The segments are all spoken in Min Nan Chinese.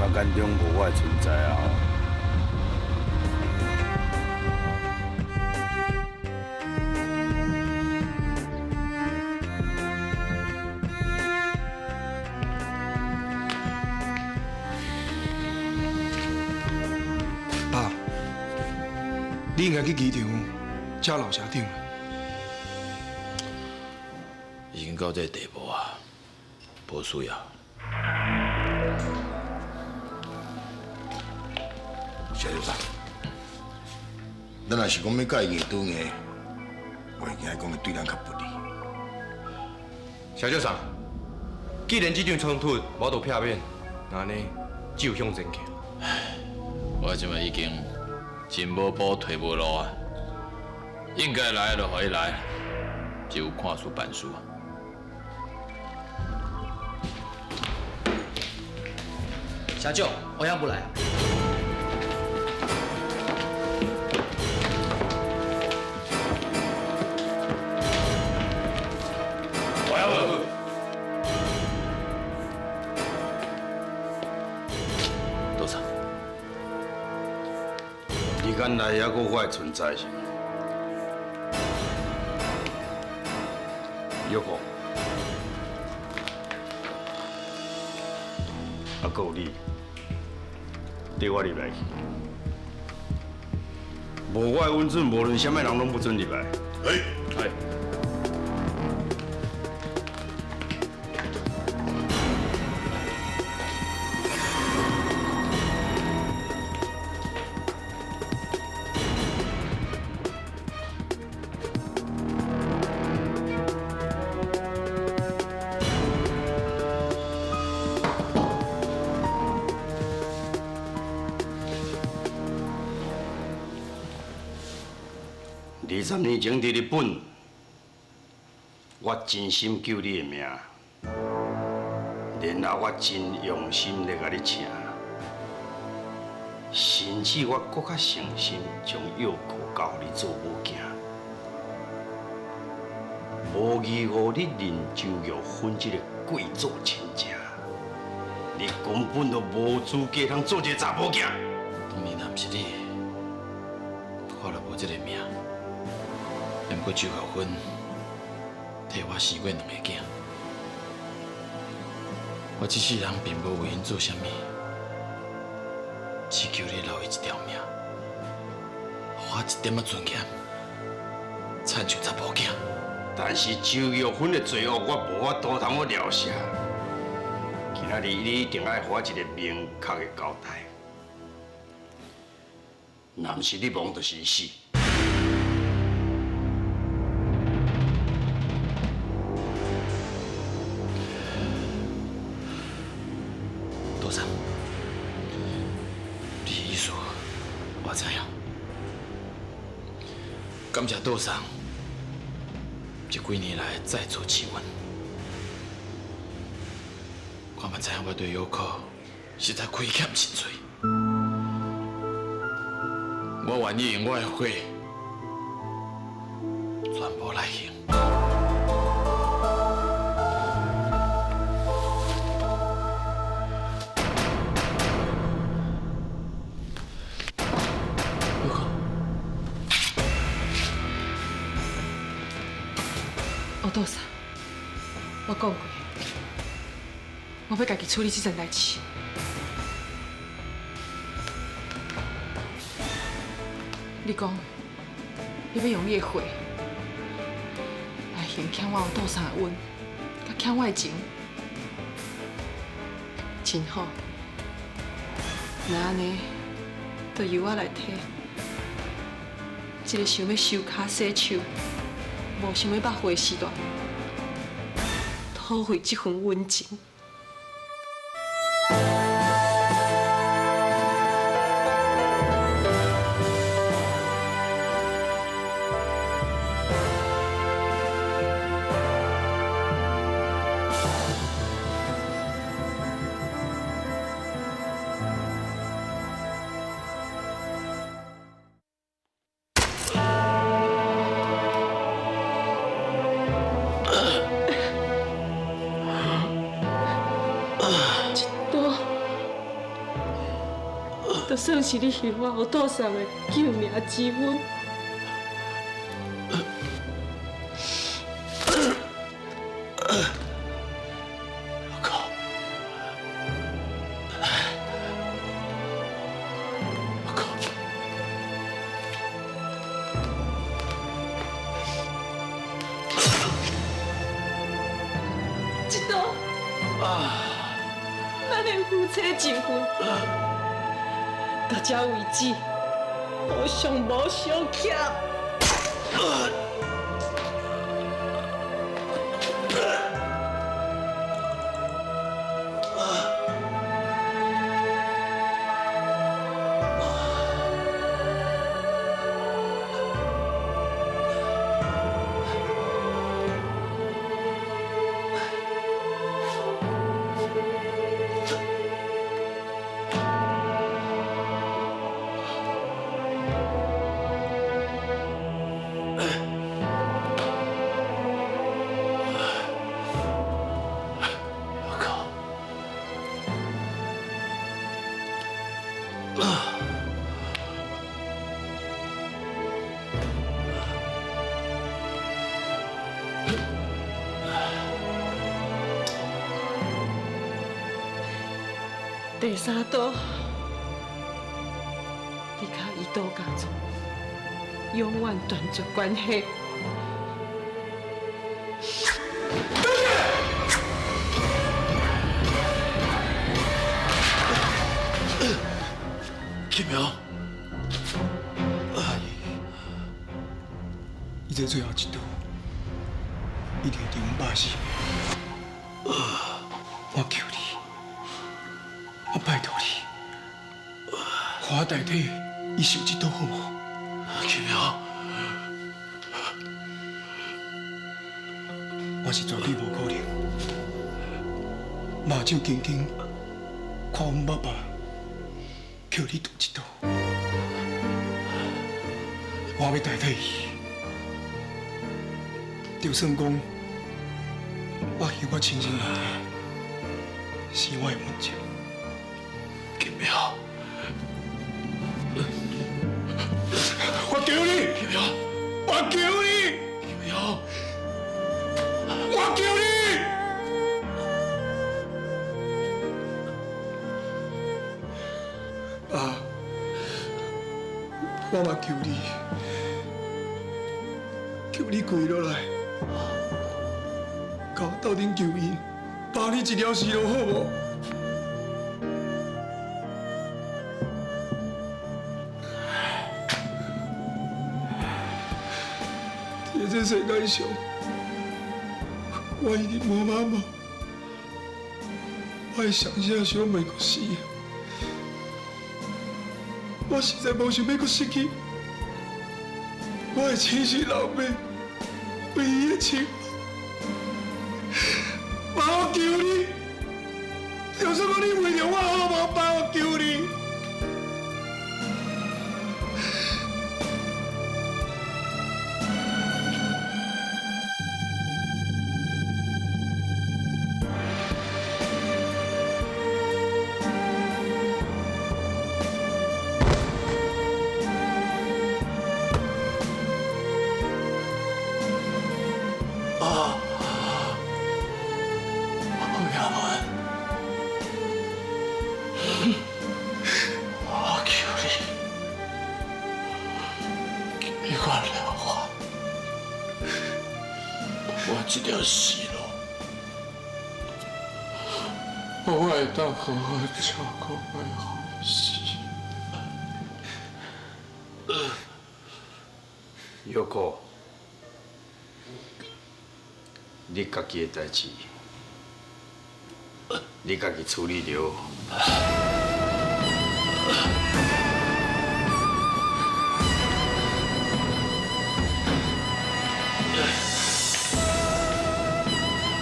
我眼中無我的存在啊！爸，你應該去機場接老社長。已經到這個地步啊，無需要。謝先生，咱若是講欲佮伊硬對硬，我會驚講會對咱較不利。社長桑，既然這場衝突無度避免，那呢只有向前行。我這擺已經進無步退無路啊，應該來就予伊來，只有看事辦事啊。社長，我也不來。我也不。多謝。你敢來猶閣有我的存在是？玉哥，啊，閣有你，缀我入來去。無我的允准，無論啥物人攏不准入來。哎，20年前伫日本，我真心救你的命，然後我真用心來共你請，甚至我閣較誠心將藥膏交予你做母囝，無疑予你認周玉芬這個貴族親情，你根本就無資格通做一個查某囝。當年若毋是你，我就無這個命。不過周玉芬替我生過兩个囝，我這世人並無為𪜶做啥物，只求你留伊一條命，予我一點仔尊嚴，親像查某囝。但是周玉芬的罪惡，我無法度通好饒赦。今仔日你一定愛予我一個明確的交代，若毋是你亡，就是伊死。多謝，你的意思我知影。感謝道桑這幾年來再做試阮，我嘛知影我對有可實在虧欠真濟。我願意用我的血全部來還。お父さん，我講過，我欲家己處理這層代誌。你講，你欲用你的血來還欠我お父さん的恩，佮欠我的情，真好。那按呢，就由我來提。這个想欲收跤洗手，無想欲捌血的時代，討回這份溫情。就算是你向我予倒送的救命之恩。这刀，咱的夫妻情分到这为止，无相无相欠。第三刀，你佮伊刀家族永远断绝关系。金苗，阿姨，伊这最后一刀，一定会伫阮爸死。我求你，我拜托你，予我代替伊受这刀好无？金苗，我是绝对无可能，目睭睁睁看阮爸爸予你剁一刀，我欲代替伊，就算讲我向我亲生老爸是我的问题。金苗，我求你，金苗，我求你，金苗，我求你。爸，我嘛求你，求你跪落来，共我斗阵求伊，放你一条生路好无？伫这世界上，我已经无妈妈，我会上啥想袂阁死。我实在无想欲阁失去我的亲生老爸，唯一的亲妈。我求你，就算讲你为著我好无，爸，我求你。我这条死路，我会当好好照顾我的后事。玉子，你家己的代志，你家己处理就好。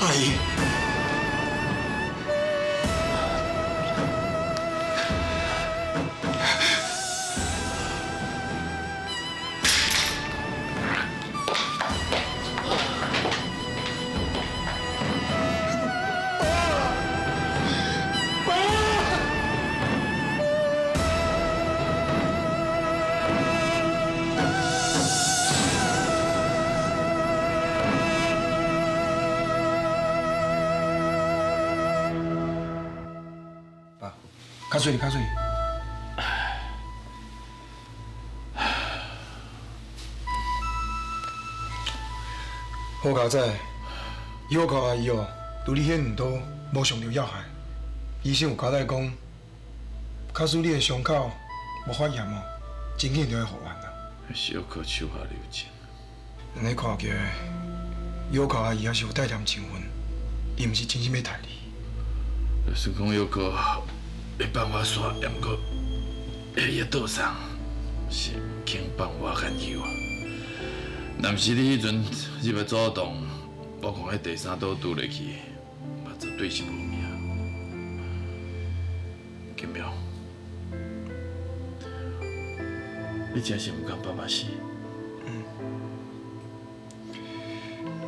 阿姨，爸，爸。較水，較水。好佳哉，药口阿姨哦，拄你显唔刀，无伤著要害。医生有交代讲，假使你的伤口无发炎哦，真紧就会复原啦。小可手下留情。按呢看起来，药口阿姨还是有带点情分，伊毋是真心欲刣你。就算讲药膏会放我煞，毋过彼个倒送是毋肯放我牵手啊。若毋是你彼阵入来主动，我看彼第三刀拄落去，嘛绝对是无命。金苗，你真是毋甘爸爸死？嗯。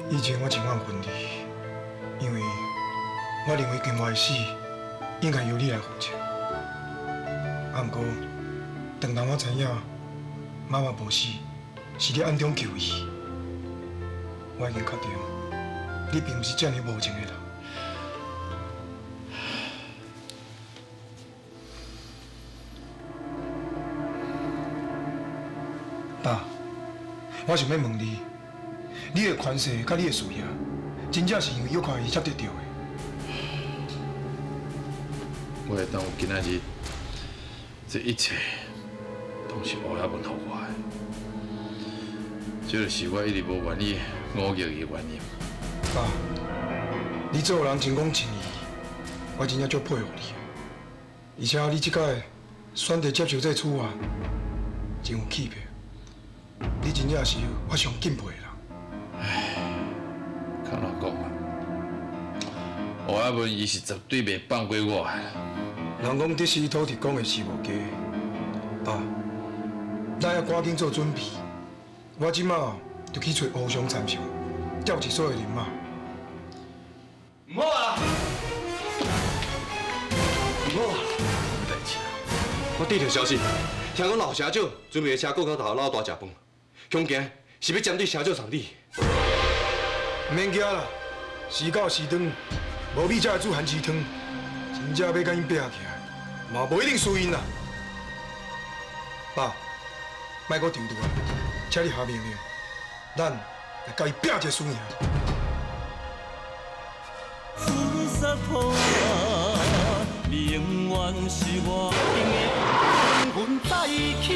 以前我真怨恨你，因为我认为金华的死应该由你来负责。啊，毋过当当我知影妈妈无死，是你暗中救伊，我已经确定你并毋是这尔无情的人。爸，我想欲问你，你的权势佮你的事业，真正是因为药口伊才得著的？我会当有今仔日，这一切拢是乌鸦文予我的，这就是我一直无愿意忤逆伊的原因。爸，你做人真讲情义，我真正足佩服你的。而且你这摆选择接受这个处罚，真有气魄。你真正是我上敬佩的人。唉，较怎讲啊？乌鸦文伊是绝对袂放过我的。人讲得失土地讲的是无假，爸，咱要赶紧做准备。我这马就去揣乌相参详，调集所有人马。毋好啊！毋好啊！代志啊！我得著消息，听讲老社长准备车过口头老大食饭，恐惊是欲针对社长送你。毋免惊啦，时到时长，无米才会煮番薯汤。真正欲共𪜶拼起来，嘛无一定输𪜶啦。爸，莫阁踌躇啊，请你下命令，咱来共伊拼一个输赢。紫色土你永远是我的灵魂再起。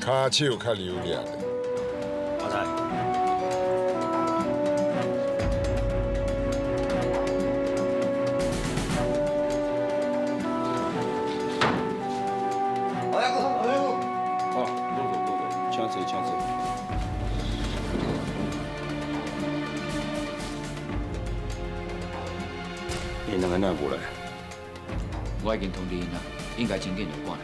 跤手较流利。阿仔。阿哥，阿哥，好，坐，请坐，请坐。𪜶两个哪无来？我已经通知𪜶啦，应该真紧就赶来。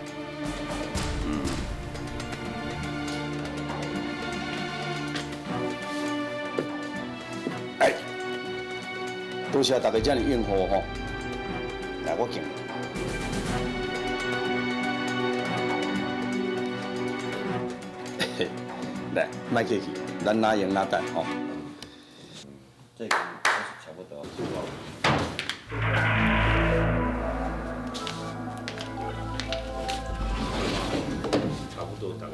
多谢大家遮尔应付吼，来，我敬。来，莫客气，咱哪用哪带吼。这个差不多。差不多大概。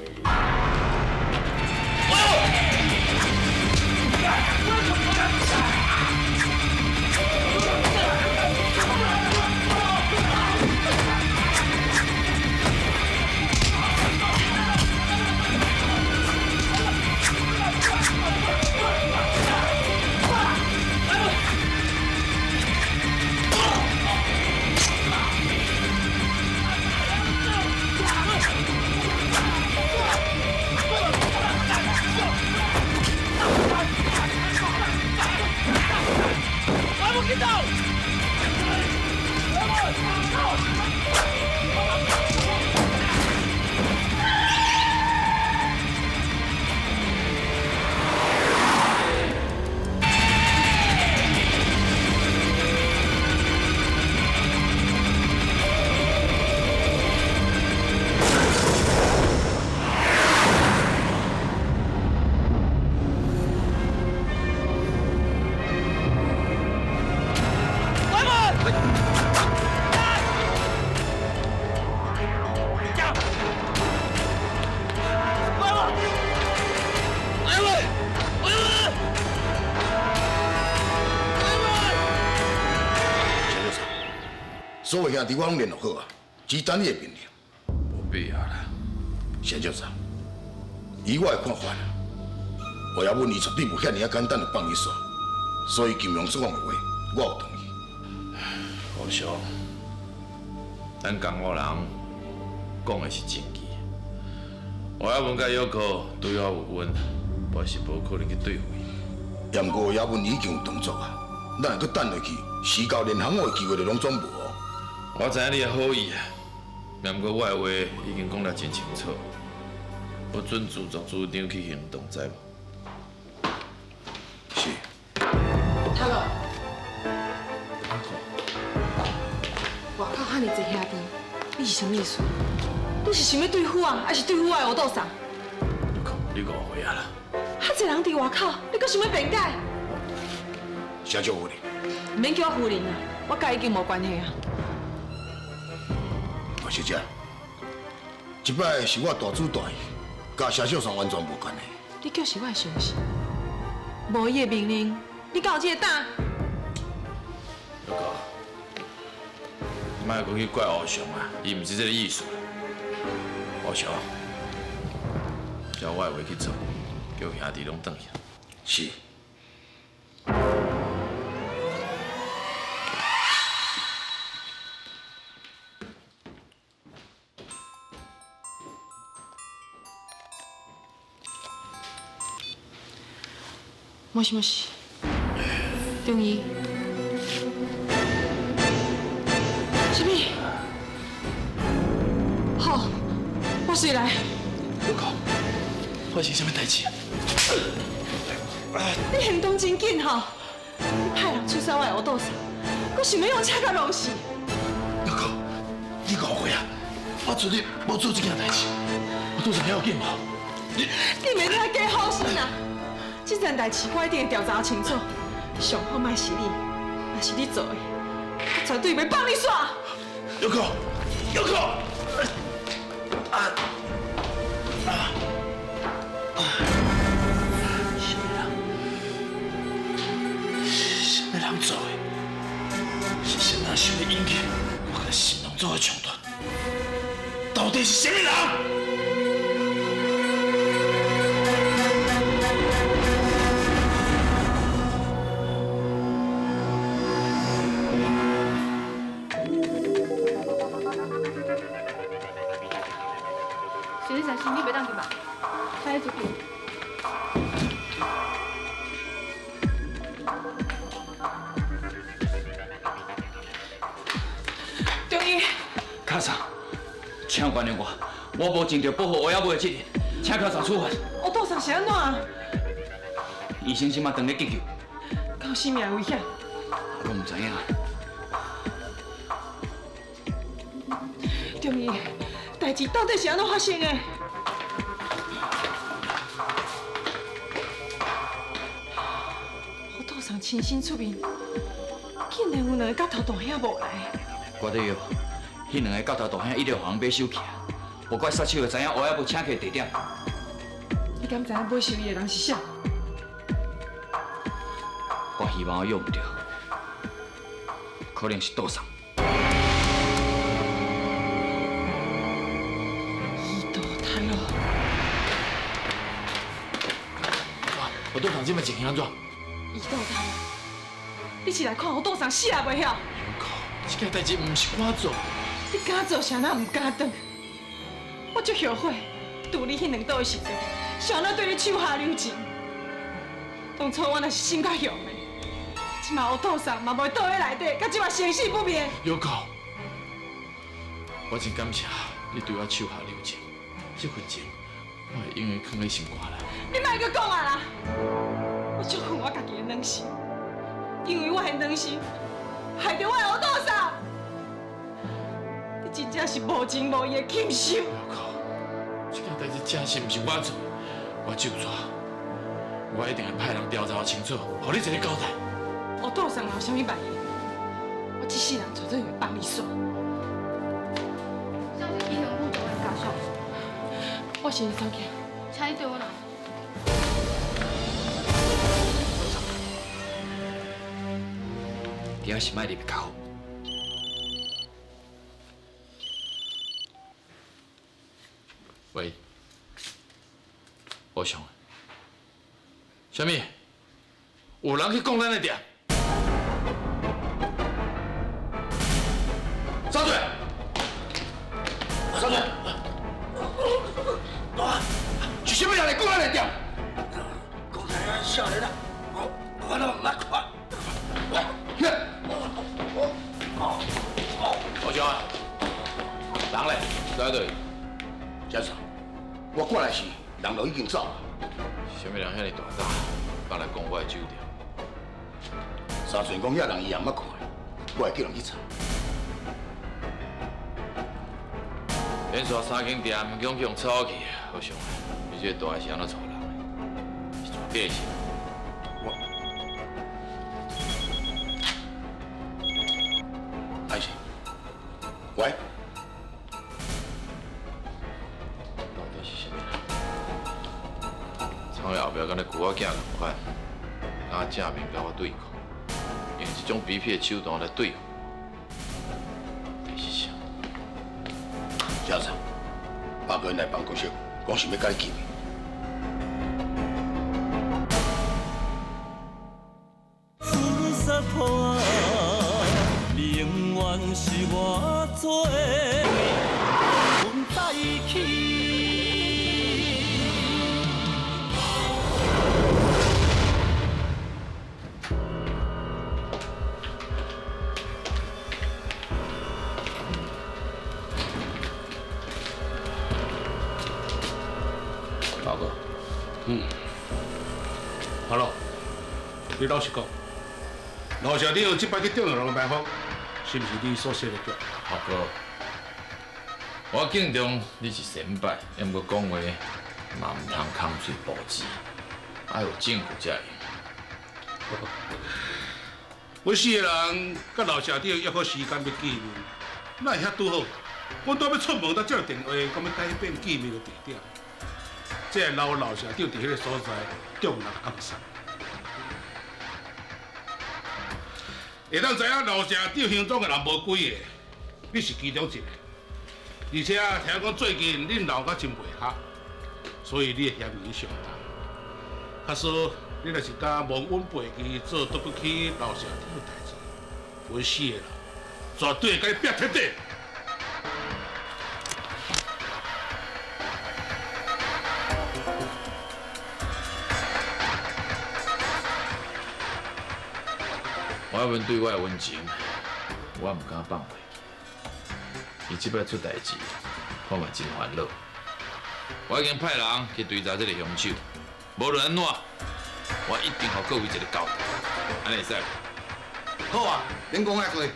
谢少嫂，所有兄弟我拢联络好啊，只等你的命令。无必要啦。谢少嫂，以我的看法，魏亚文伊绝对无遐尔仔简单就放你煞，所以金荣所讲的话，我有同意。吴雄，咱江湖人讲的是证据。魏亚文佮小可对我有恩，我是无可能去对付伊。也毋过魏亚文已经有动作啊，咱若阁等落去，时到连行的机会就拢总无。我知影你的好意啊，也毋过我的话已经讲得真清楚，不准自作主张去行动，知无？是。头路，外口遐尔济兄弟，你是啥物意思？你是想欲对付我，还是对付我的乌杜送？你误会啊啦！遐济人伫外口，你阁想欲辩解？谢少夫人，毋免叫我夫人啊，我佮伊已经无关系啊。大小姐，这摆是我大主大意，佮谢少山完全无关系。你叫是我的上司，无伊的命令，你敢有这个胆？小哥，你莫阁去怪吴雄啊，伊毋是这个意思。吴雄，照我的话去做，叫兄弟拢转去。是。もしもし，中医，啥物？好，我随来。小可，发生啥物代志啊？你行动真紧吼！你派人吹杀我的乌杜送，阁想欲用车共弄死？小可，你误会啊！我绝对无做这件代志，我杜送要紧无？你免听假好心啦！这件代志我一定会调查清楚，上好莫是你，若是你做的，我绝对袂放你煞。小可，小可，啊啊啊！什么人？什么人做的？是啥人想欲引起我佮神农做的冲突？到底是啥物人？先生，你袂当去吧？请你出去。中医，卡嫂，请原谅我，我无尽到保护乌鸦母的责任，请卡嫂处罚。乌杜送是按怎？医生这马当咧急救，敢有生命危险？我毋知影。中医，代志到底是按怎发生的？乌杜送亲身出面，竟然有两个角头大兄无来。我对哦，彼两个角头大兄一定予人买手去啊！无怪杀手会知影乌鸦母请客地点。你敢知影买收伊的人是谁？我希望我约毋著，可能是杜送。伊多太咯！我杜送这摆情形按怎？伊多太，你是来看我杜送死也袂晓？这件代志毋是我做。你敢做啥那毋敢当？我足后悔，拄你彼两刀的时阵，是按怎对你手下留情。当初我若是心较雄的，这马乌杜送嘛袂倒喺内底，到这马生死不明。小可，我真感谢你对我手下留情，这份情我会永远藏喺心肝内。你莫阁讲啊啦！我足恨我家己的软心，因为我的软心害著我的乌杜送。你真正是无情无义的禽兽！小可，这件代志真是毋是我做的，我就煞，我一定会派人调查清楚，予你一个交代。乌杜送有啥物万一，我這世人絕對會放你煞。相信醫生負責的家屬。我是走去。請你對我來。今仔是莫入去較好。喂，我想，啥物？有人去讲咱的店？三嘴，三嘴，是啥物人来讲咱的店？讲起来少年啊，我都毋捌看。来，起来。老兄啊，人咧？在佗？先生，我过来时，人都已经走了。啥物人遐尔大胆，敢来讲我的酒店？三船讲遐人伊也毋捌看，我会叫人去查。连续三间店拢去予抄去，我想，你这个大是按怎错人的？是绝对是。我，安心。喂。到底是啥物人？藏在后壁，敢若旧仔囝仝款，敢正面佮我对抗，用这种卑鄙的手段来对付我，这是啥？先生，八哥来办公室，讲想欲佮你见面。永远是我做的阮在一起。老哥，好了，你老实讲，老社长这摆去中人的埋伏，是毋是你所设的局？阿哥，我敬重你是先辈，毋过讲话嘛毋通空喙无舌，爱有证据才会用。阮四个人佮老社长约好时间欲见面，哪会遐拄好？阮拄欲出门，才接到电话，讲欲改变见面的地点。这会留老社长伫彼个所在中人暗杀。会当知影老社长行踪的人无几个，你是其中一个。而且听讲最近恁老甲真袂合，所以你的嫌疑上重。假使你若是敢忘恩背义，做对不起老社长的代志，阮四个人绝对会共你拼彻底。我文对我的温情，我毋敢放袂记。伊这摆出代志，我嘛真烦恼。我已经派人去追查这个凶手，无论按怎，我一定予各位一个交代。按呢会使无？好啊，免讲遐济。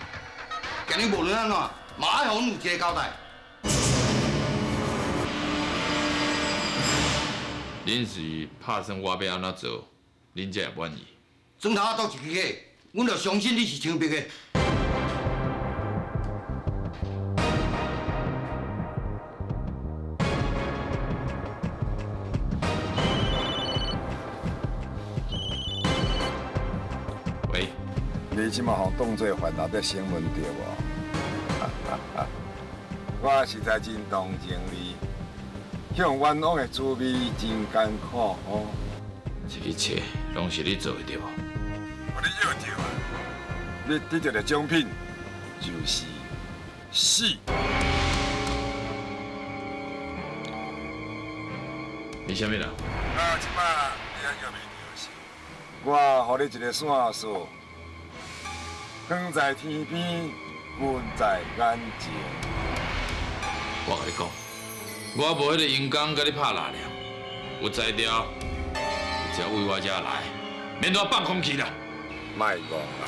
今日无论按怎，嘛爱予阮有一个交代。恁是拍算我欲按怎做，恁才会满意？砖头仔斗一支起，阮就相信你是清白的。喂，你这马予当做犯人在审问对无？我实在真同情你，向冤枉的滋味真艰苦哦。这一切拢是你做的对无？予你约著啊！你得到的奖品就是死。你啥物人？啊，这摆你还约袂著是？我予你一个线索，远在天边，近在眼前。我共你讲，我无彼个闲工共你拍拉链，有才调，你只要为我遮来，免得我放空气啦。莫讲啦，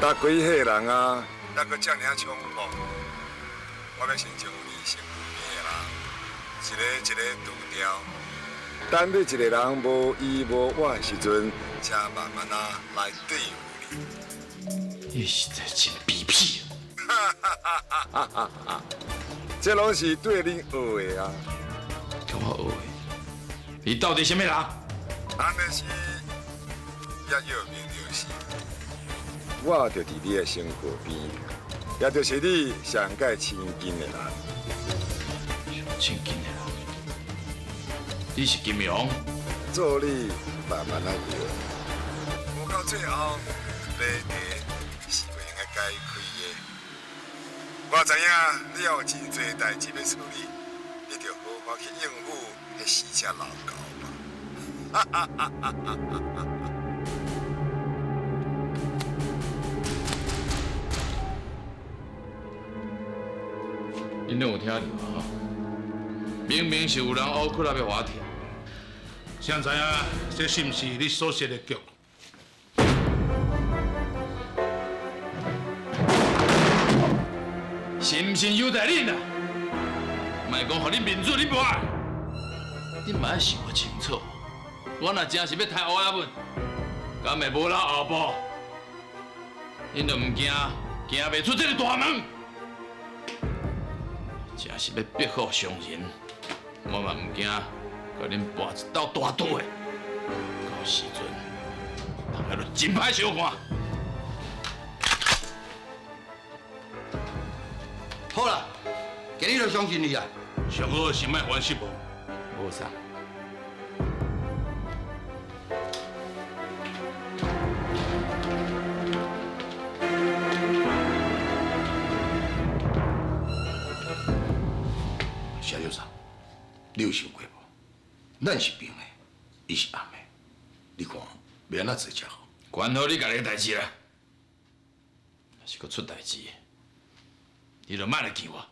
逐几岁人啊，犹阁遮尔冲动。我欲先将你身躯边的人，一个一个除掉。等你一个人无依无我的时阵，才慢慢仔来对付你。你实在真卑鄙。屁！这拢是对恁学的啊！跟我学的？你到底啥物人？按呢是叶耀明就是，我就伫你的身躯边，也就是你上盖亲近的人。上亲近的人？你是金阳？做你慢慢仔摇，无到最后，谜题是袂用得解开的。我知影你还有真济代志欲处理，你就好好去应付彼四只老狗吧。哈哈哈哈哈哈！恁拢有听著吼？明明是有人乌窟仔欲予我跳。想知影这是毋是你所设的局？是毋是优待恁啊？莫讲予恁面子，恁无爱，恁嘛爱想个清楚。我若真是欲杀乌鸦文，敢会无留后步？恁就毋惊，行袂出这个大门？真是欲逼虎伤人，我嘛毋惊，共恁搏一斗大赌的。到时阵，大家就真歹相看。好啦，今日就相信你啦。上好是莫予阮失望。无啥。谢小三，你有想过无？咱是平的，伊是暗的，你看欲按怎做才好？管好你家己的代志啦，若是阁出代志，你就莫来救我。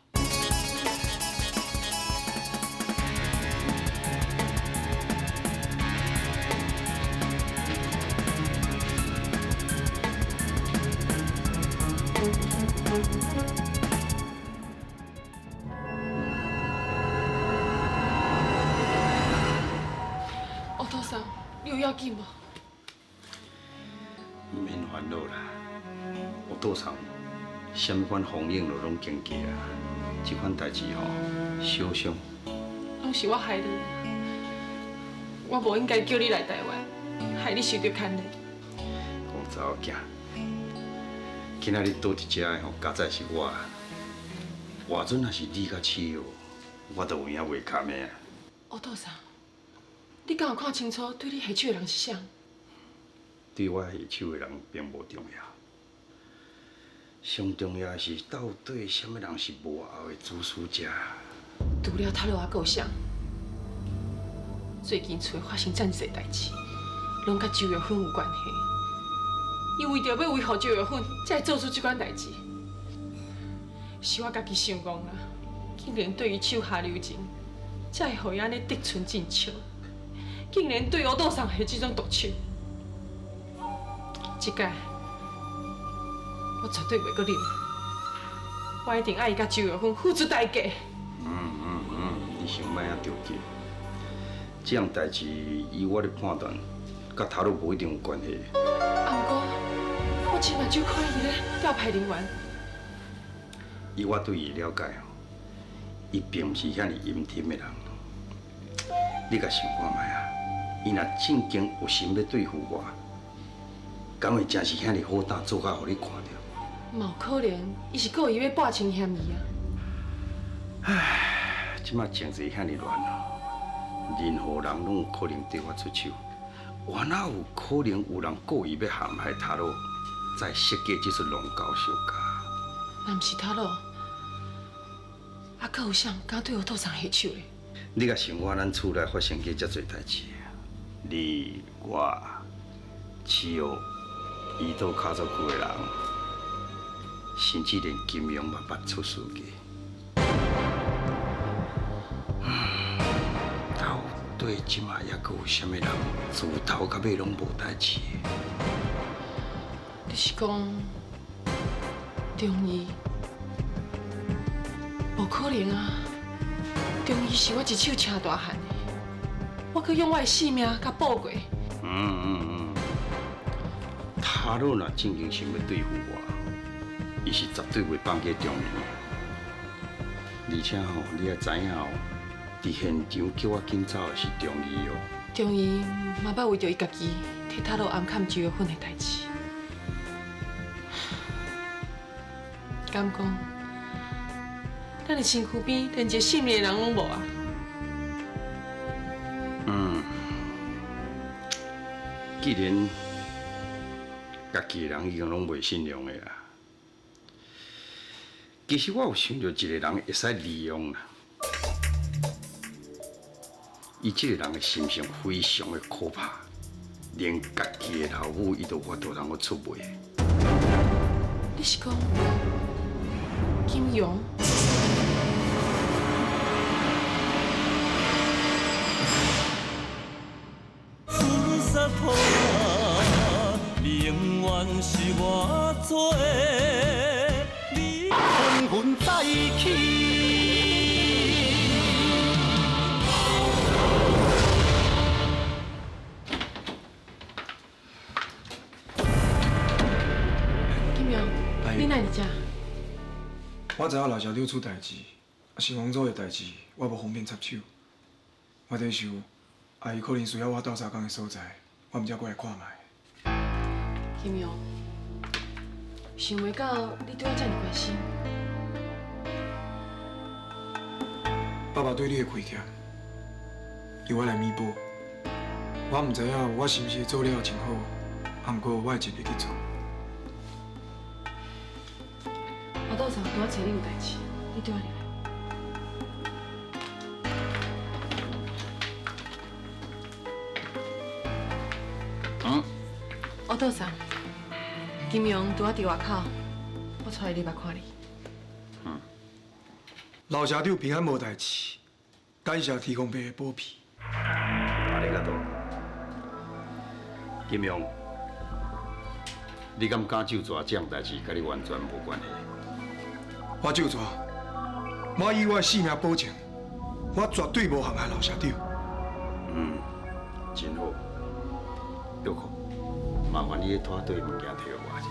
乌土桑，你有要紧无？毋免烦恼啦，乌道上啥物款风影就拢经过啊，这款代志吼，小伤。拢是我害你，我无应该叫你来台湾，害你受著牵连。讲查某囝，今仔日倒伫遮的吼，佳哉是我，换阵若是你佮七曜，我都有影袂堪的啊。乌道桑，你敢有看清楚对你下手的人是啥？对我下手的人并无重要，上重要的是到底啥物人是幕后的主使者。除了塔洛还阁有谁？最近厝里发生遮尔济代志，拢佮周玉芬有关系。伊为著欲维护周玉芬，才会做出这款代志。是我家己伤戆啦，竟然对伊手下留情，才会予伊按呢得寸进尺。竟然对乌道桑下这种毒手。这摆我绝对袂阁忍，我一定爱伊佮周玉芬付出代价。你想莫遐着急。这项代志，以我的判断，佮塔鲁无一定有关系。啊，毋过我亲目睭看伊咧调派人员。以我对伊的了解吼，伊并毋是遐尔阴天的人。你共想看觅啊，伊若正经有心欲对付我，敢会真是遐尔好胆做甲予你看著？嘛有可能，伊是故意欲抹清嫌疑啊。唉，这马情势遐尔乱哦，任何人拢有可能对我出手，我哪有可能有人故意欲陷害塔鲁，再设计这出龙狗相加？若毋是塔鲁，啊，阁有谁敢对乌道桑下手咧？你共想看，咱厝内发生过遮济代志，你、我、七曜、伊倒较足久的人，甚至连金庸嘛捌出事过。到底这马犹阁有啥物人自头到尾拢无代志？你是讲中医？无可能啊！中医是我一手请大汉的，我阁用我的性命共报过。塔鲁若正经想欲对付我，伊是绝对袂放过中义的。而且吼，你也知影哦，伫现场叫我紧走的是中义哦。中义嘛捌为著伊家己替透露暗崁周玉粉的代志，敢讲，咱的身躯边连一个信任的人拢无啊？嗯，既然家己的人已经拢袂信任的啦，其实我有想著一个人会使利用啦。伊这个人的心性非常的可怕，连家己的老母伊都有法度通去出卖。你是讲金庸？永远是我做的，你纷纷再起。金勇，你哪伫遮？我知影老社长出代志，啊，新王组的代志，我无方便插手。我伫想，阿姨可能需要我斗相共的所在，我毋才过来看觅。金勇，想袂到你对我遮尔关心。爸爸对你的亏欠，由我来弥补。我毋知影我是毋是做了真好，啊，毋过我会尽力去做。我道长，拄仔找你有代志，你对我入来。嗯。吴道长，金勇拄仔伫外口，我带伊入来看你。嗯。老社长平安无代志，感谢天公伯的保庇。阿里嘎多。金勇，你敢敢咒蛇这项代志，佮你完全无关系？我咒蛇，我以我的性命保证，我绝对无陷害老社长。嗯，真好。玉可，麻烦你去拖队物件提予我者。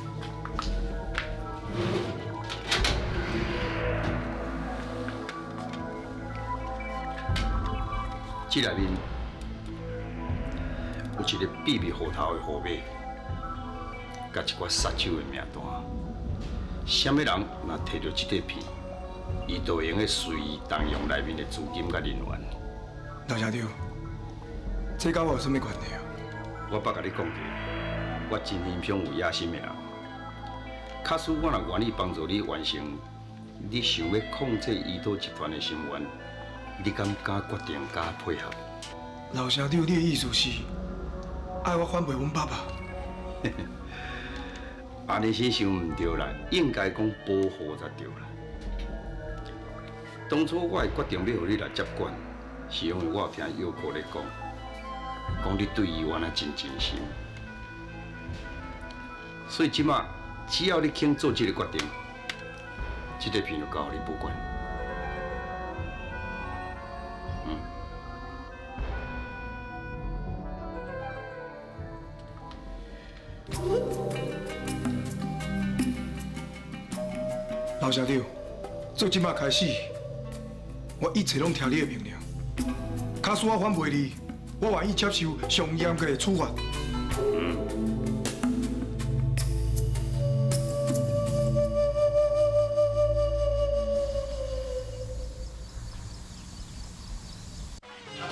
这内面有一个秘密户头的号码，佮一寡杀手的名单。啥物人若摕著这块片，伊就会用得随意动用内面的资金佮人员。老社长，这佮我有啥物关系啊？我捌共你讲过，我真欣赏有野心的人。假使我若愿意帮助你完成你想欲控制伊岛集团的心愿，你敢敢决定佮配合？老社长，你的意思是爱我反背阮爸爸？按呢先想毋对啦，应该讲保护才对啦。当初我会决定欲予你来接管，是因为我有听药哥咧讲，讲你对伊原来真真心。所以这马只要你肯做这个决定，这块片就交予你保管。嗯。老社长，自这马开始，我一切拢听你的命令。假使我反背你，我愿意接受上严格的处罚。嗯。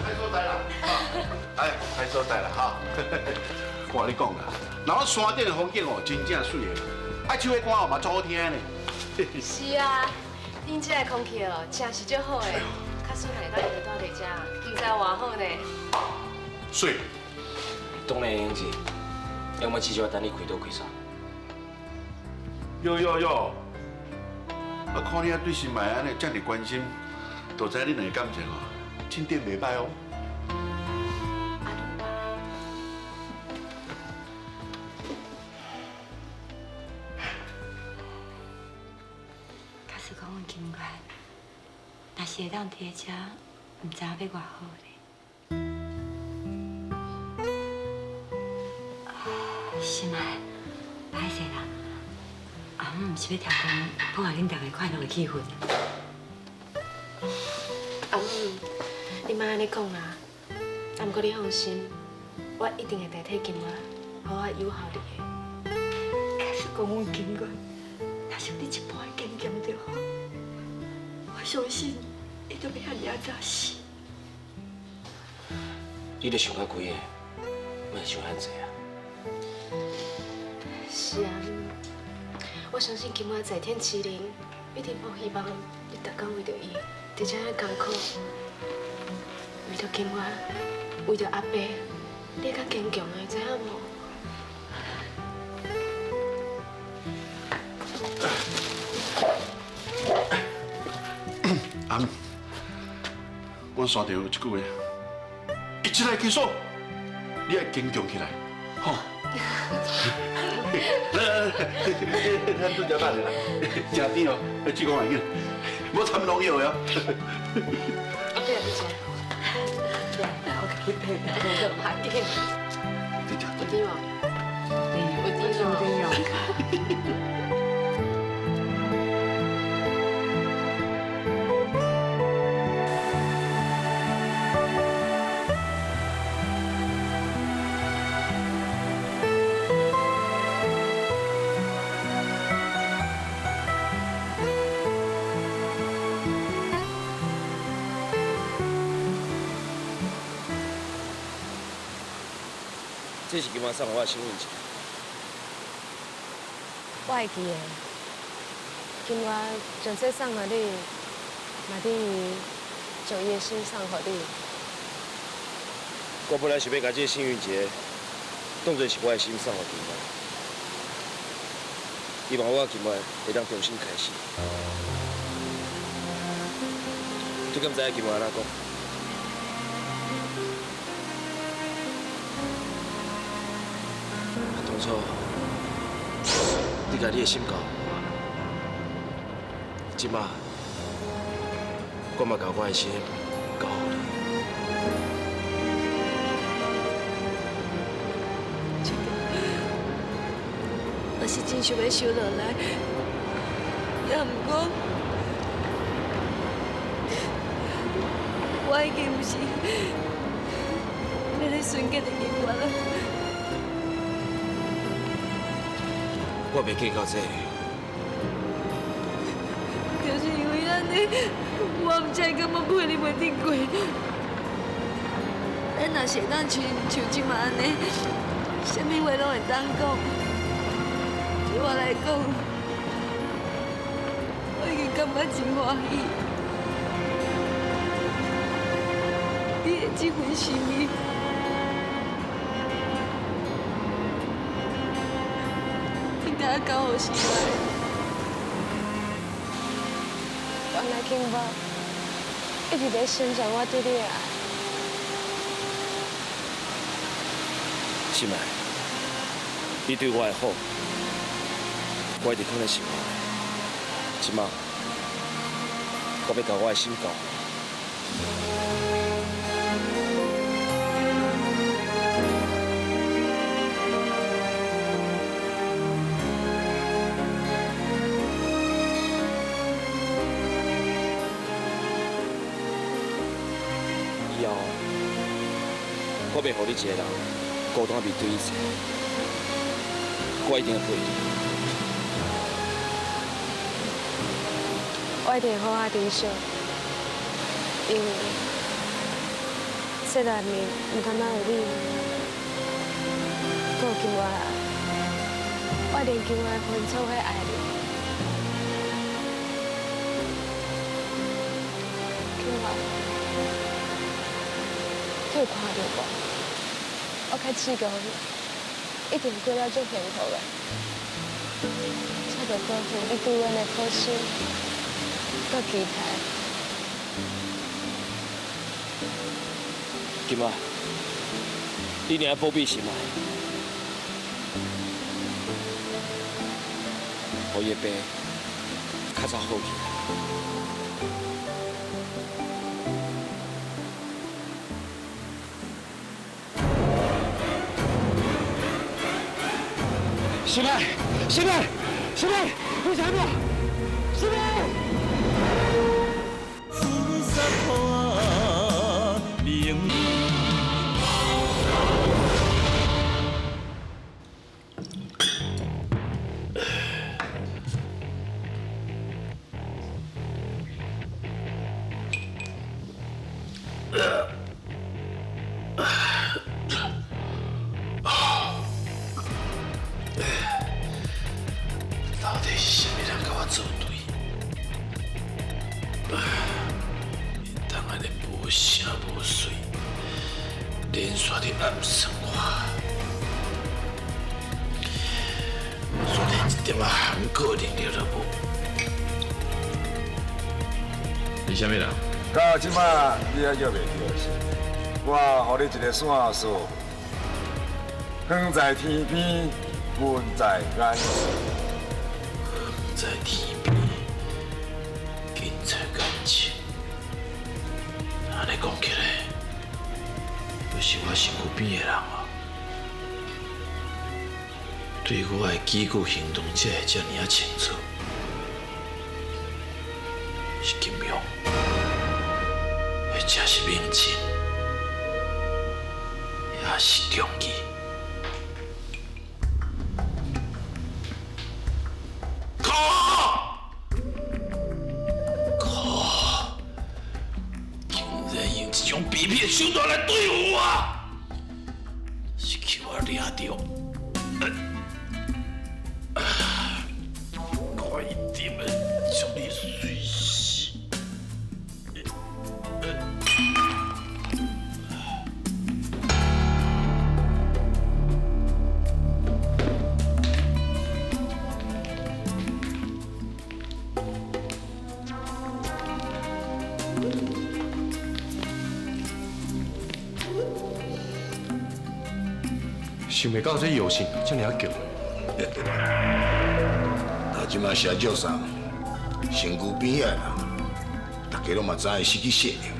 歹所在啦，哎，歹所在啦，哈！我跟你讲啦，那我山顶的风景哦，真正媠的，啊，唱的歌哦嘛足好听呢。是啊，恁这个空气哦，真是足好的。假使若会当一直住伫遮，毋知偌好呢。媠。当然会用子，要么至少等你开刀开煞。哟哟哟！啊，看你啊对新麦按呢遮尔关心，就知恁两个感情哦，进展袂歹哦。假使讲阮金元，若是会当伫咧遮，毋知影欲偌好咧。啊，心爱，歹势啦，阿姆毋是欲提供破坏恁逐个快乐的气氛。阿母，你莫按呢讲啦。啊，毋过你放心，我一定会代替金月，好好友好你的。假使讲阮金月，若是有你一半的坚强就好，我相信伊就袂遐尔仔早死。你著想较开的，莫想遐济啊。是啊，我相信金月在天之灵，一定抱希望你逐工为著伊，伫遮尔艰苦，为著金月，为著阿伯，你会较坚强的，知影无？阿姆，阮煞著有一句话，一切来结束，你爱坚强起来，吼。来来来，咱拄食饭啦，食甜哦，志讲会紧，无掺农药的哦。阿伯，你食。我家己配的。好紧。你食。有甜无？有甜哦。这是今晚送予我的幸运钱。我会记得，金月将这送予你，嘛等于将伊的心送予你。我本来想欲共这个幸运节当作是我的心送予金月，希望我金月会当重新开始。你敢知影金月按怎讲？当初你共你的心交予我，这马我嘛共我的心交予你。这个我是真想欲收落来，也毋过我已经毋是那个纯洁的金月了。我袂计较这个。就是因为按呢，我毋才会感觉陪你袂得过。咱若是会当像像这马按呢，啥物话拢会当讲。对我来讲，我已经感觉真欢喜。你的这份心意。交予心爱。原来金月一直在成全我对你的爱。心爱，你对我的好，我一直放在心内。这马，我欲共我的心交。以后，我袂予你一个人孤单面对一切，我一定会陪你。我一定会好好珍惜，因为这内面毋单单有你，阁有金月的爱，我一定金月会分做伙爱你。金月。你有看著无？我开始讲，一定过了足幸福的，才袂辜负你对阮的好心佮期待。金仔，你一定要保庇心爱，予伊的病较早好起来。心爱，心爱，心爱。你是啥物？师傅。到底是啥物人佮我作对？当按呢无声无息，连续伫暗算我，我连一点仔反抗能力都无。你啥物人？到这摆你还叫袂著是？我予你一个线索，远在天边，近在眼前。远在天边，近在眼前。按呢讲起来，就是我身躯边的人啊，对我的举止行动才会遮尔仔清楚。是金庸，或者是明清，也是忠义。可可，竟然用这种卑鄙的手段来对付我，是去我掠著。我一定会将你随死。想袂到这药性遮尔仔强。啊，这摆社少上，身躯边仔的人，大家拢嘛知伊失去性命，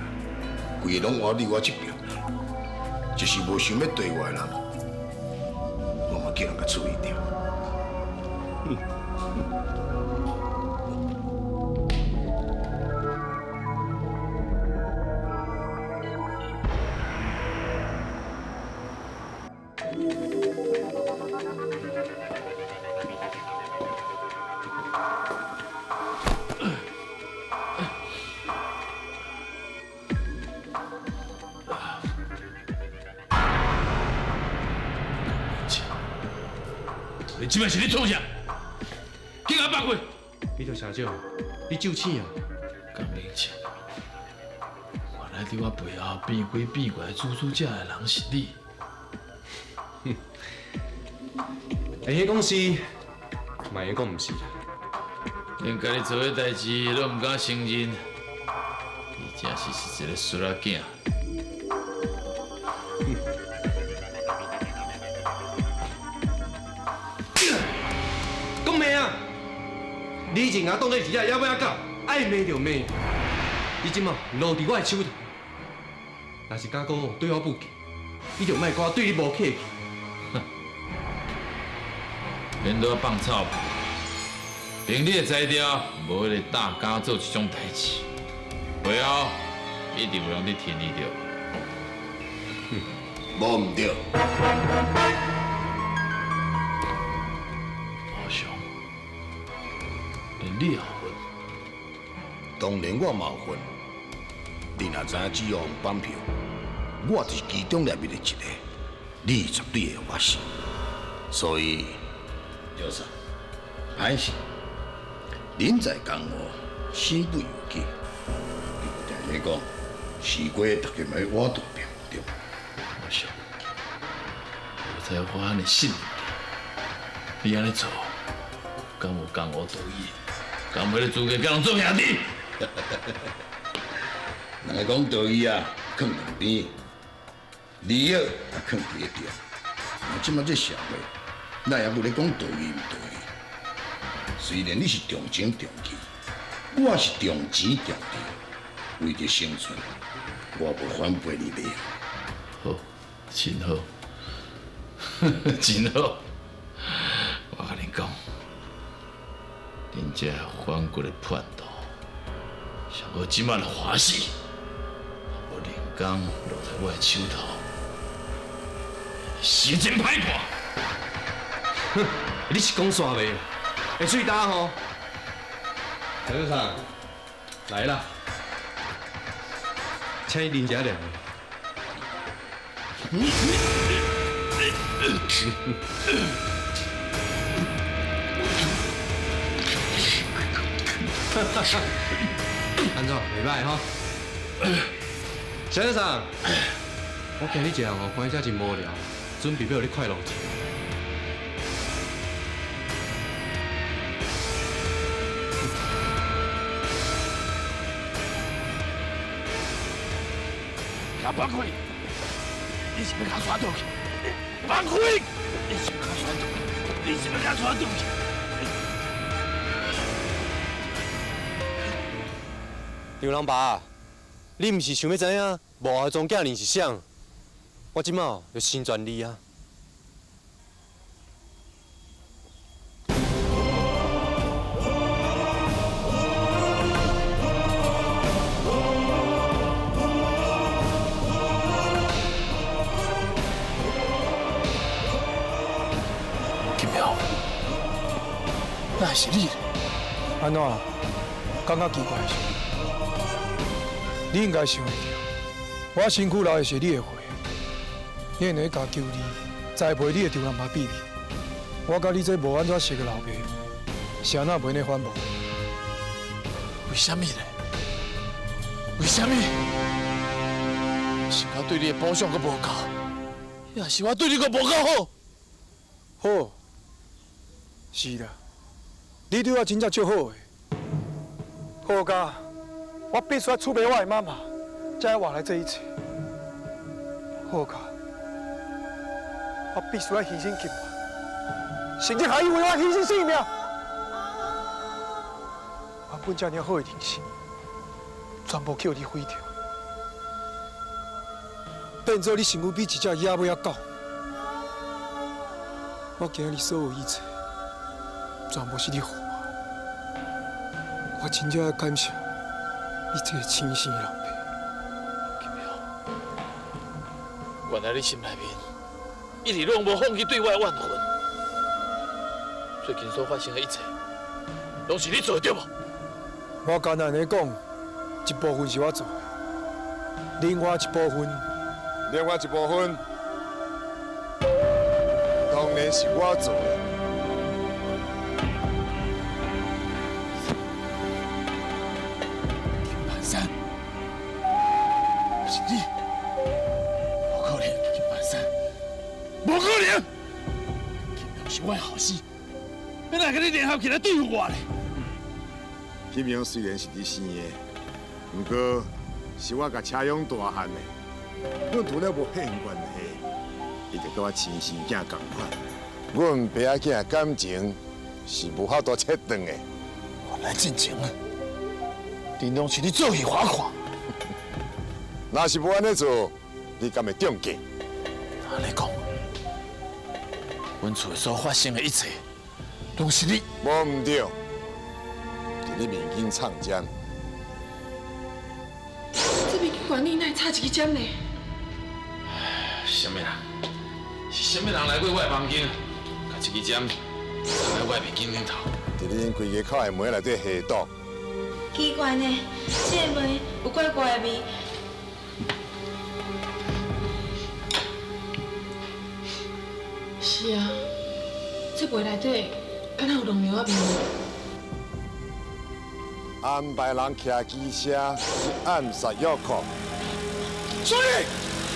规个拢活伫我这边，就是无想欲对我的人，我嘛叫人共处理掉。你这摆是咧创啥？去共我放开！你著社长，你就醒啊！江明清，原来伫我背后变鬼变怪主使这的人是你。哼，会使讲是，嘛会使讲毋是啦。连家己做的代志拢毋敢承认，你真是是一个衰仔囝。讲骂啊！你以前共我当做是只野马仔狗，爱骂就骂。你这马落伫我的手头，若是敢阁对我不敬，你就莫怪我对你无客气。免对我放臭屁，凭你的才调，无彼个胆敢做这种代志，背后一定有人伫挺你著。无毋对。老兄，连你也有份？当然我嘛有份。你若知影只要用绑票，我就是其中内面的一个，你绝对会发现。所以，就是歹势，人在江湖，身不由己。你有定咧讲，事过大家嘛欲挖肚皮，对无？老兄，我知我按呢信任你，你按呢做，敢有江湖道义？敢有彼个资格佮人做兄弟？人家讲道义啊，囥两边，利益也囥伫咧中。啊，这马这社会，咱犹阁咧讲道义毋道义？虽然你是重情重义，我是重钱重义，为著生存，我无反背你袂。好，真好，真好。我共你讲，你恁这反骨的叛徒，上好这马就欢喜，无连工落在我的手头，是真歹看。哼，你是讲煞袂？会喙焦吼？陈先生，来啦，请你啉一下凉。安怎？袂歹吼。先生，我见你一人哦，关遮真无聊，准备欲予你快乐一下。放开！你是欲共我带倒去？放开！你是欲共我带倒去？你是欲共我带倒去？张老爸，你毋是想欲知影幕后庄囝儿是啥？我这马就成全你啊！金苗，那是你？按怎？感觉奇怪是？你应该想会著，我身躯流的是你的血，你会共求你栽培你的张南爸秘密。我佮你这无按怎熟的老爸，是按怎袂呢反驳？为啥物呢？为啥物？是我对你的补偿阁无够，抑是我对你阁无够好？好，是啦，你对我真正足好的，好甲我必须出卖我的妈妈，才会换来这一切。好甲我必须爱牺牲金源，甚至还以为我牺牲性命。原本这尔好的人生，全部予你毁掉，变做你身躯比一只野马仔狗。我今日所有一切，全部是你予我。我真正爱感谢你这个亲生的老爸。金苗，原来你心内面一直拢无放弃对我的怨恨。最近所发生的一切，拢是你做的对无？我敢若按呢讲，一部分是我做的，另外一部分，另外一部分，当然是我做的。金盘山，是你，无可能，金盘山，无可能，金阳是我的后生，欲来佮你联合起来对付我咧？金阳虽然是你生的，毋过是我共车养大汉的。阮除了无血缘关系，伊就佮我亲生囝仝款。阮爸仔囝的感情是无法度切断的。原来进前啊，恁拢是咧做戏予我看。若是无按呢做，你敢会中计？按呢讲，阮厝所发生的一切，拢是你。无毋对。你面筋藏针，这面筋管你哪会插一支针呢？啥物人？是啥物人来过我的房间，共这支针插佇我的面筋顶头？伫恁规家口的门内底下毒。奇怪呢，这个门有怪怪的味。是啊，这杯内底敢若有农药仔味。安排人骑机车去暗杀约克。处理，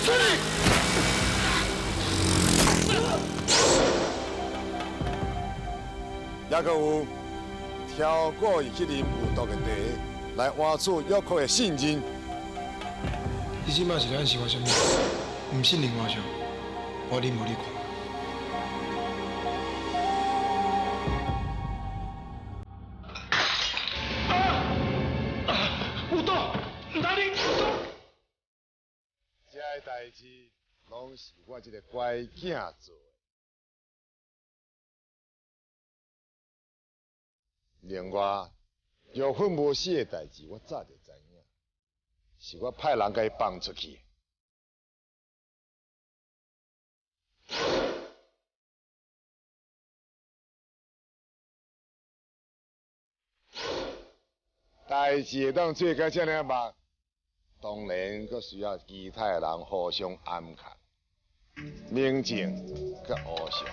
处理。抑阁有挑过伊去啉有毒的茶，来换取约克的信任。你这马是咧暗示我啥物？毋信任我上，我啉予你看。代志拢是我这个乖囝做的。另外，玉芬无死的代志，我早就知影，是我派人共伊放出去。代志会当做到遮尔密，当然阁需要其他的人互相暗藏。明镜佮乌相，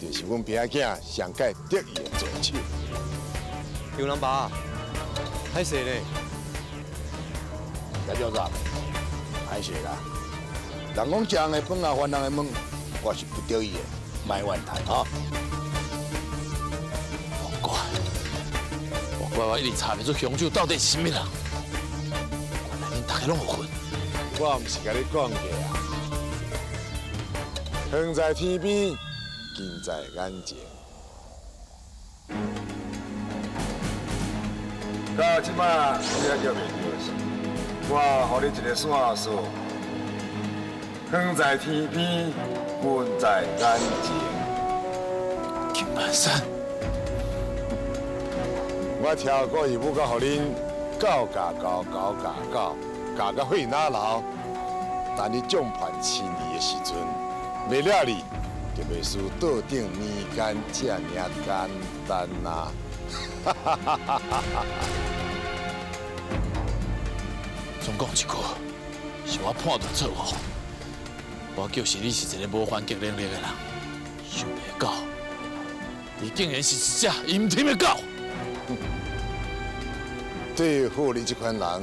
就是阮平仔囝上盖得意的助手。张人爸，歹势呢？谢叫啥？歹势啦。人讲食人的饭啊，还人的问，我是不得已的，莫怨叹哈。莫怪，莫怪我一直查袂出凶手到底是啥物人。原来恁大家拢有份。我毋是共你讲过啊，远在天边，近在眼前。到这摆，你还叫袂著是？我予你一个线索，远在天边，近在眼前。金板山，我超过义母，甲予恁狗咬狗，狗咬狗，咬到血哪流。等你众叛亲离的时阵，袂了你，就袂输桌顶年间这尔简单啊！哈哈哈哈哈！总讲一句，是我判断错误。我就是你是一个无反击能力的人，想袂到，你竟然是一只阴天的狗。对付你这款人，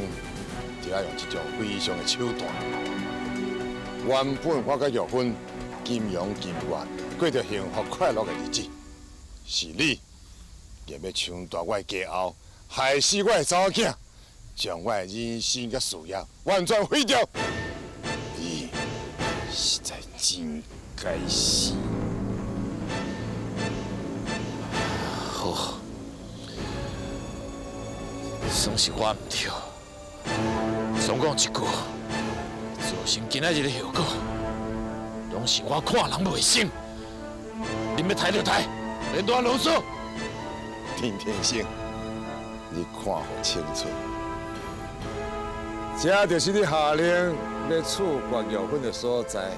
就要用这种非常的手段。原本我佮玉芬金阳金月过著幸福快乐的日子，是你硬欲抢夺我的家后，害死我的查某囝，将我的人生佮事业完全毁掉。你实在真该死！好，算是我毋对。总讲一句，造成今仔日的后果，拢是我看人袂成。恁欲刣就刣，免多啰嗦。丁天星，你看予清楚，这就是你下令欲处决玉芬的所在。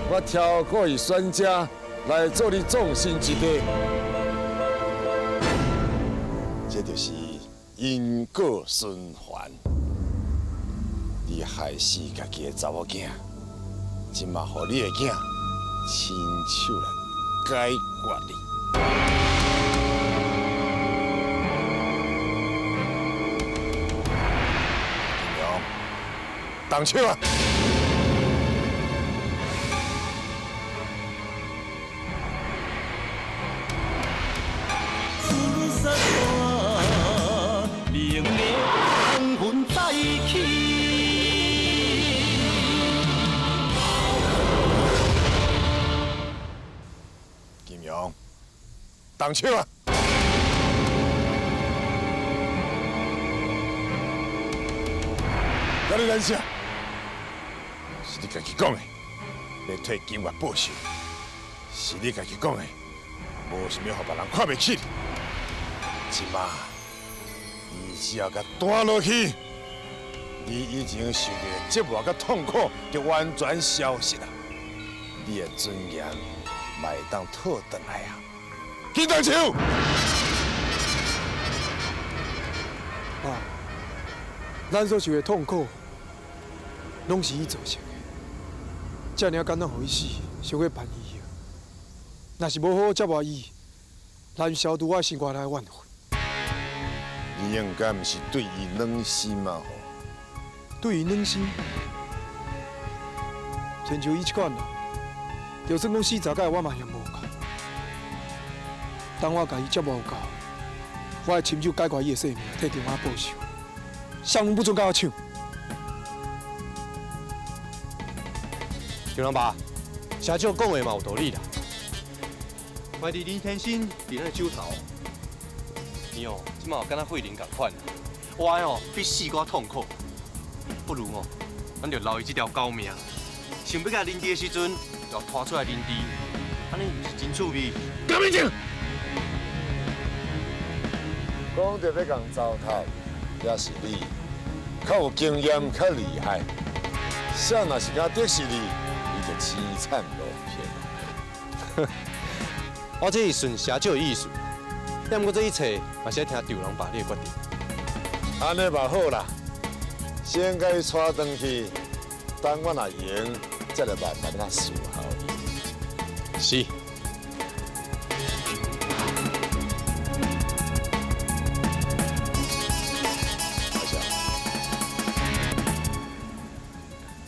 我挑过伊选这来做你葬身之地，这就是因果循环。你害死家己的查某囝，这马予你的囝亲手来解决你。动手啊！明月黄昏再起。金阳，动手啊！哪里难啥？是你家己讲的，欲替金月报仇，是你家己讲的，无想欲予别人看袂起你。这马，你只要共弹落去，你以前受的折磨佮痛苦就完全消失啦。你的尊严嘛会当讨转来啊！紧动手！爸，咱所受的痛苦，拢是伊造成的。遮尔简单，予伊死，伤过便宜啊！若是无好好折磨伊，难消除我心肝内的怨恨。你应该毋是对伊软心啊？吼！对伊软心，亲像伊这款人，就算讲死十摆，我嘛嫌无够。当我共伊折磨有够，我会亲手解决伊的性命，替金华报仇。啥人不准共我抢？张老爸，社长讲的嘛有道理啦。怀疑林天星伫咱的手头，伊哦，这马敢若慧玲仝款，活的哦比死阁痛苦。不如哦，咱就留伊这条狗命，想欲共人质的时阵，就拖出来人质，按呢毋是真趣味？江明静，讲著欲共糟蹋，也是你较有经验、较厉害。谁若是敢敌视你，你就凄惨落魄。我这是顺社长的意思，但毋过这一切嘛是爱听丈人爸你的决定。按呢嘛好啦，先共伊带转去，等我若赢，再来慢慢仔伺候伊。是。阿翔，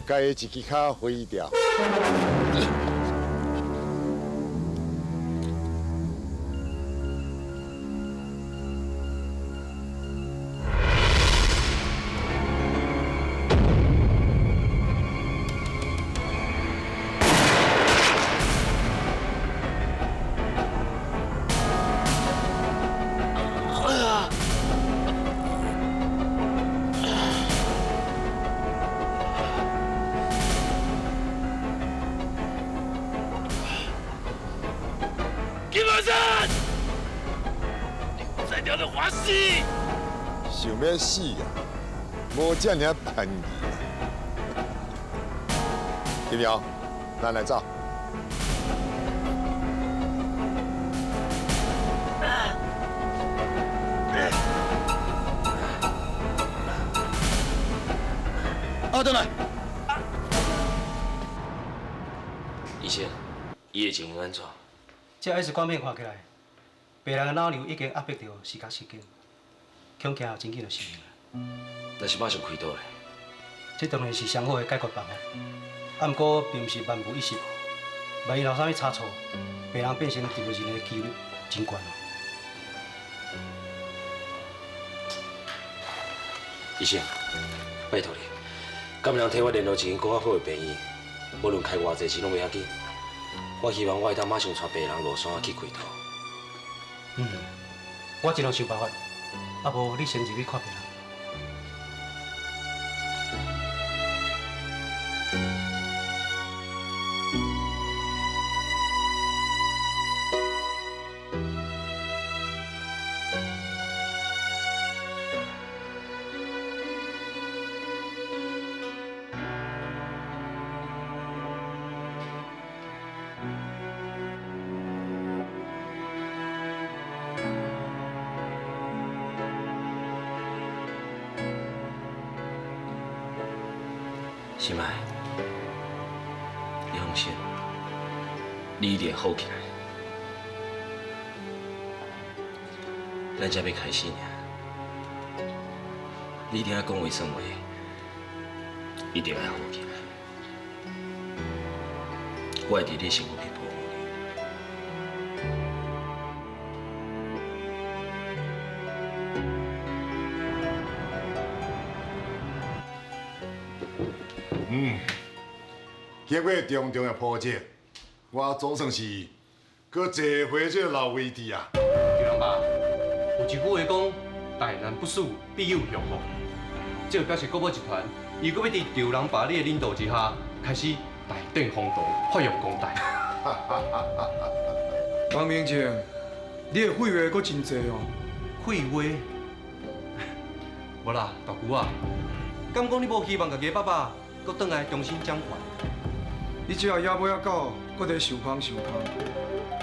共伊一支跤挥掉。金文山，你在掉的华西，想欲死啊！无遮尔便宜啊！金瑶，咱来走。啊，转来。医生，伊的情形按怎？这 X 光片看起来，病人的脑瘤已经压迫著视觉神经，恐惊真紧就失明啦。若是马上开刀咧？这当然是上好的解决办法，啊，毋过并毋是万无一失。万一有啥物差错，病人变成植物人的几率真悬哦。医生，拜托你，敢有人替我联络一间阁较好的病院？无论开偌济钱拢袂要紧。我希望我会当马上带病人落山去开刀。嗯，我尽量想办法。啊，无你先入去看病人。心爱，你放心，你一定会好起来。咱才欲开始尔，你一定爱讲话算话，一定会好起来。我会伫你身躯边保护你。经过重重的波折，我总算是阁坐回这个老位置啊。丈人爸，有一句话讲，大难不死，必有后福。这就表示国宝集团伊阁欲伫丈人爸你的领导之下，开始大展宏图，发扬光大。王明正，你的废话阁真济哦。废话？无啦，大姑啊，敢讲你无希望家己的爸爸阁转来重新掌权？你这个野马仔狗，阁伫受空受空，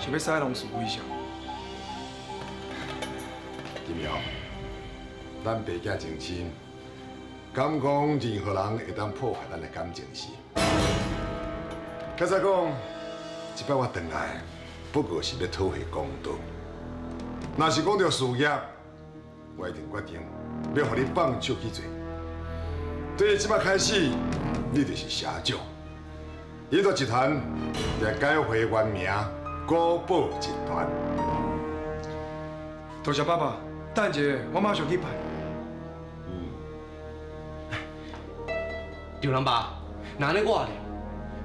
是欲使弄事为啥？金瑶，咱爸囝情深，敢讲任何人会当破坏咱的感情是？假使讲，这摆我转来，不过是欲讨回公道。若是讲著事业，我一定决定欲予你放手去做。对这摆开始，你就是社长。伊个集团就改回原名国宝集团。多谢爸爸，等一下我马上去办。丈人爸，那按呢我咧，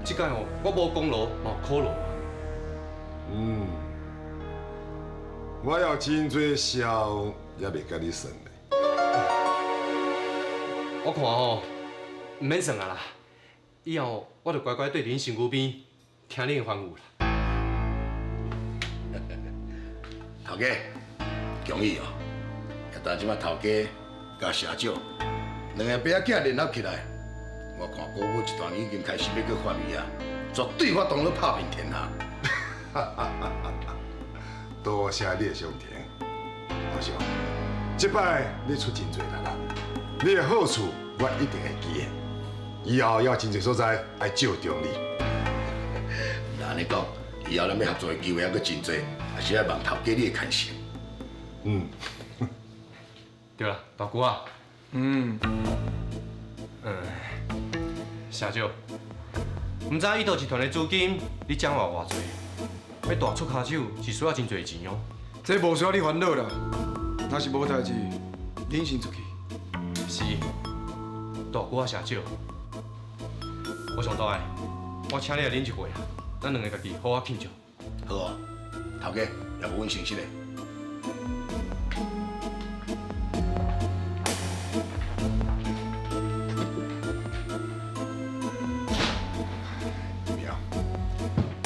这摆哦，我无功劳，嘛有苦劳。我有真济痟也袂共你算咧。我看吼，毋免算啊啦。以后我就乖乖对恁身躯边听恁的吩咐啦。头家，强义哦，也但這擺頭家佮社長兩个爸仔囝聯合起來，我看高母集團已經開始欲閣發威啊，絕對發動咧拍遍天下。多謝你的相挺，老兄，這擺你出真濟力啦，你的好處我一定會記的。以後猶有真濟所在愛借重你。若按呢講，以後咱欲合作的機會猶閣真濟，也是愛望頭家你的牽成。嗯，對啦，大姑啊。嗯。社長，毋知伊道集團的資金你掌握偌濟？欲大出跤手是需要真濟錢哦。這無需要你煩惱啦，若是無代誌，恁先出去。是，大姑啊，社長，我上大的，我請你來啉一杯啊，咱兩个家己好好慶祝。好啊，頭家，也無阮先失禮。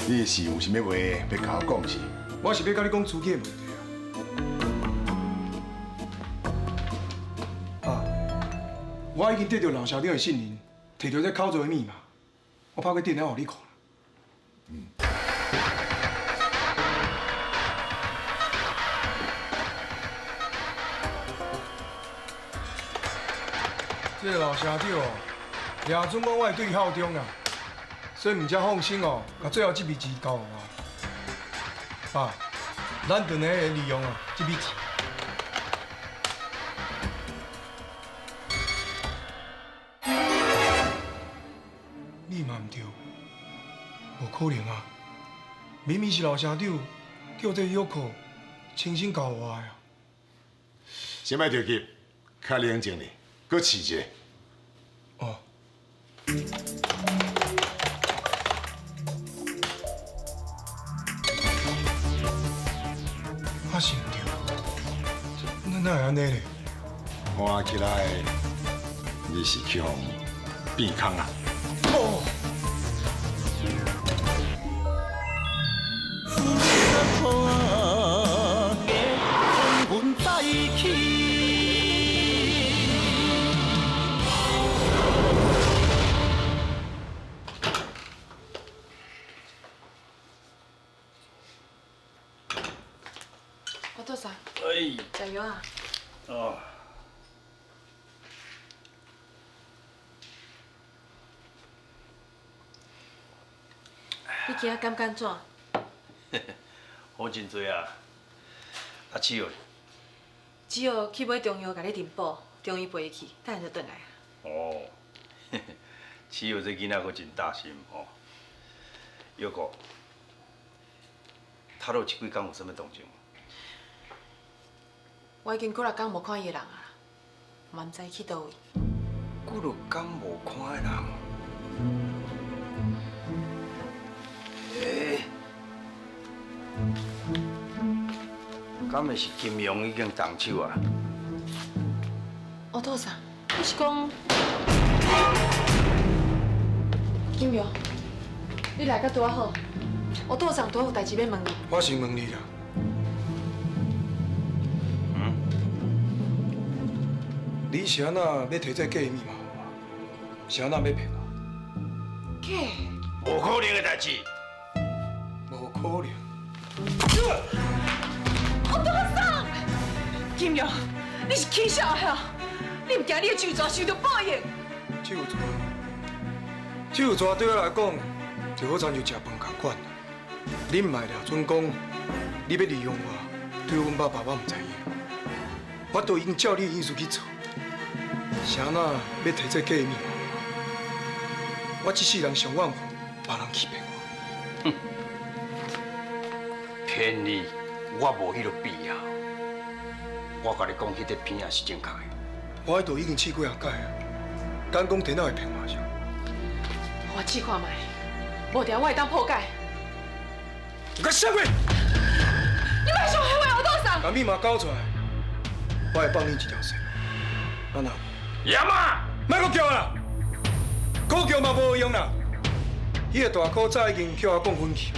你是有啥物話欲共我講是？我是欲共你講資金的問題啊！啊，我已經得著老社長的信任，提著這口座的密碼，我拍過電話予你看。嗯。這個老社長哦，掠準講我會對伊效忠啊。所以毋才放心哦，共最後這筆錢交予我。爸，咱當然會利用哦這筆錢。你嘛毋對，無可能啊！明明是老社長叫這藥庫親身交予我的啊！先莫著急，較冷靜咧，閣試一下。哦。啊是毋對，那哪會按呢咧？看起來你是去予變空啊！哦。食藥啊！哦。你今仔感覺按怎？好真濟啊！啊，志耀。志耀去買中藥，共你炖补，中醫陪伊去，等下就轉來啊。哦，志耀這囡仔閣真大心吼。玉哥，塔洛這幾工有啥物動靜？我已經幾若工無看伊的人啊，嘛毋知去佗位。幾若工無看的人，欸，敢會是金庸已經動手啊？お父さん，你是講金庸？你來甲拄仔好，お父さん拄仔有代誌欲問你。我先問你啦。你是按怎欲提這假的密碼予我？是按怎欲騙我？假？無可能的代誌。無可能。お父さん，金庸，你是起痟的吼？你毋驚你的手蛇受著報應？手蛇，手蛇對我來講，就好親像食飯仝款。你毋愛掠準講，你欲利用我，對阮爸爸我毋知影。我都已經照你的意思去做。是按怎欲提這假的密碼？我這世人上怨恨別人欺騙我。哼，騙你，我無彼个必要。我共你講，彼个片仔是正確的。我彼度已經試過幾擺啊，敢講電腦會騙我是？我試看覓，無定我會當破解。你啥鬼？你莫傷害我，お父さん。共密碼交出來，我會放你一條生路。按怎？爺媽，莫閣叫啦，閣叫嘛無用啦。彼个大哥早已經叫我講分去。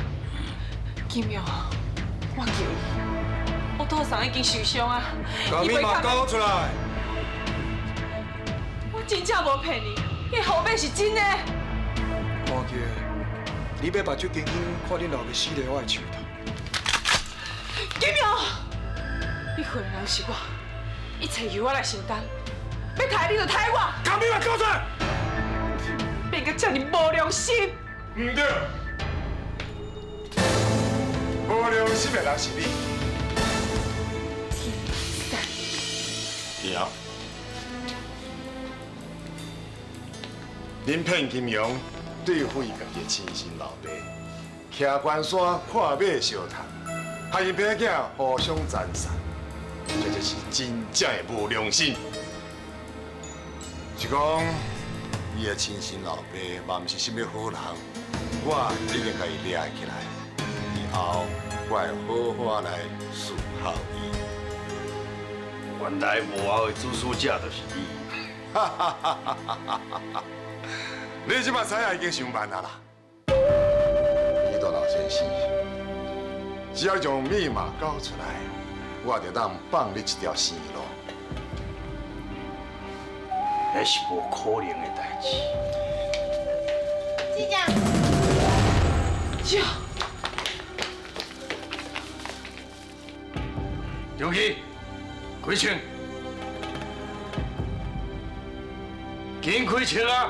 金庸，我求你，お杜桑已经受伤啊！把密码交出来！我真正无骗你，彼号码是真的。看起来，你欲目睭紧紧看恁老爸死在我的手头。金阳，你恨的人是我，一切由我来承担。欲刣你就刣我！把密码交出来！变甲这么无良心！毋对，无良心的人是你。金阳，恁骗金阳对付伊家己的亲生老爸，徛关山看马相趁，害𪜶爸囝互相残杀，这就是真正的无良心。是讲，伊的亲生老爸嘛毋是啥物好人，我一定共伊掠起来，以后我会好好来伺候伊。原来幕后的主使者就是你。哈哈哈哈哈！你这马知影已经上班啊啦。李大老先生，只要将密码交出来，我就当放你一条生路。那是无可能的代志。姐姐，姐，刘去，开枪！紧开枪啊！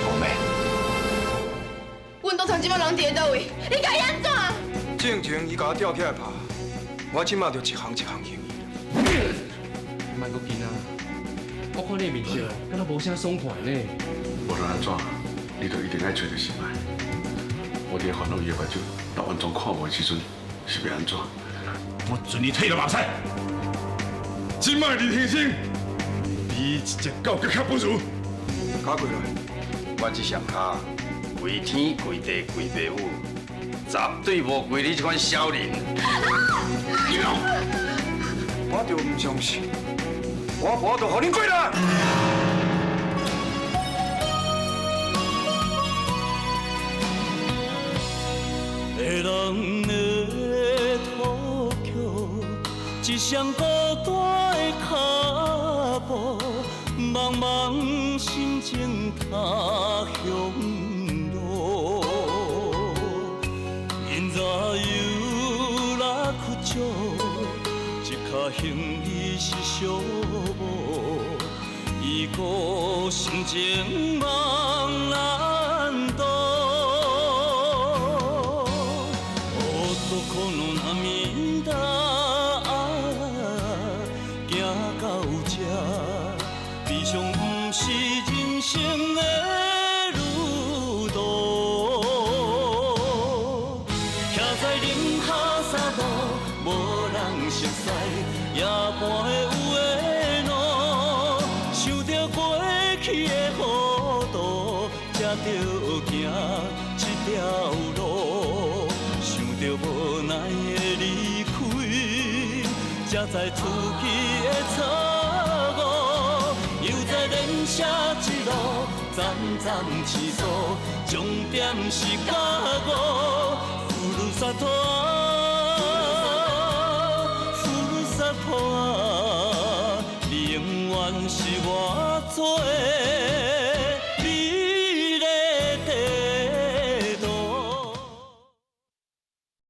无咩？阮杜长这摆人伫佗位？你共伊按怎？进前伊共我吊起来拍，我这马就一项一项刑伊。你莫阁紧啊！我看你的面色，敢若无啥爽快呢。无论按怎，你都一定爱揣著心爱。我伫烦恼伊的目睭，到完全看无的时阵，是欲按怎？我准你退了马赛。这摆李先生，比一只狗阁较不如。卡过来，我这双跤跪天跪地跪爸母，绝对无跪你这款小人。我就毋相信，我无法度予恁过来。别人的土桥，一双孤单的脚步，茫茫心情他乡路。因早有来苦少，一跤行李是寂寞，伊孤心情梦难渡。男涙行到这，悲伤不是人生的旅途。徛在林下沙路，无人熟似，夜半的有的路，想着过去的糊涂，才著行这条路。想着无奈的离开，才知自己的错误。犹在连写一路，层层起诉，终点是觉悟。ふるさと啊，ふるさと啊，你永远是我做的。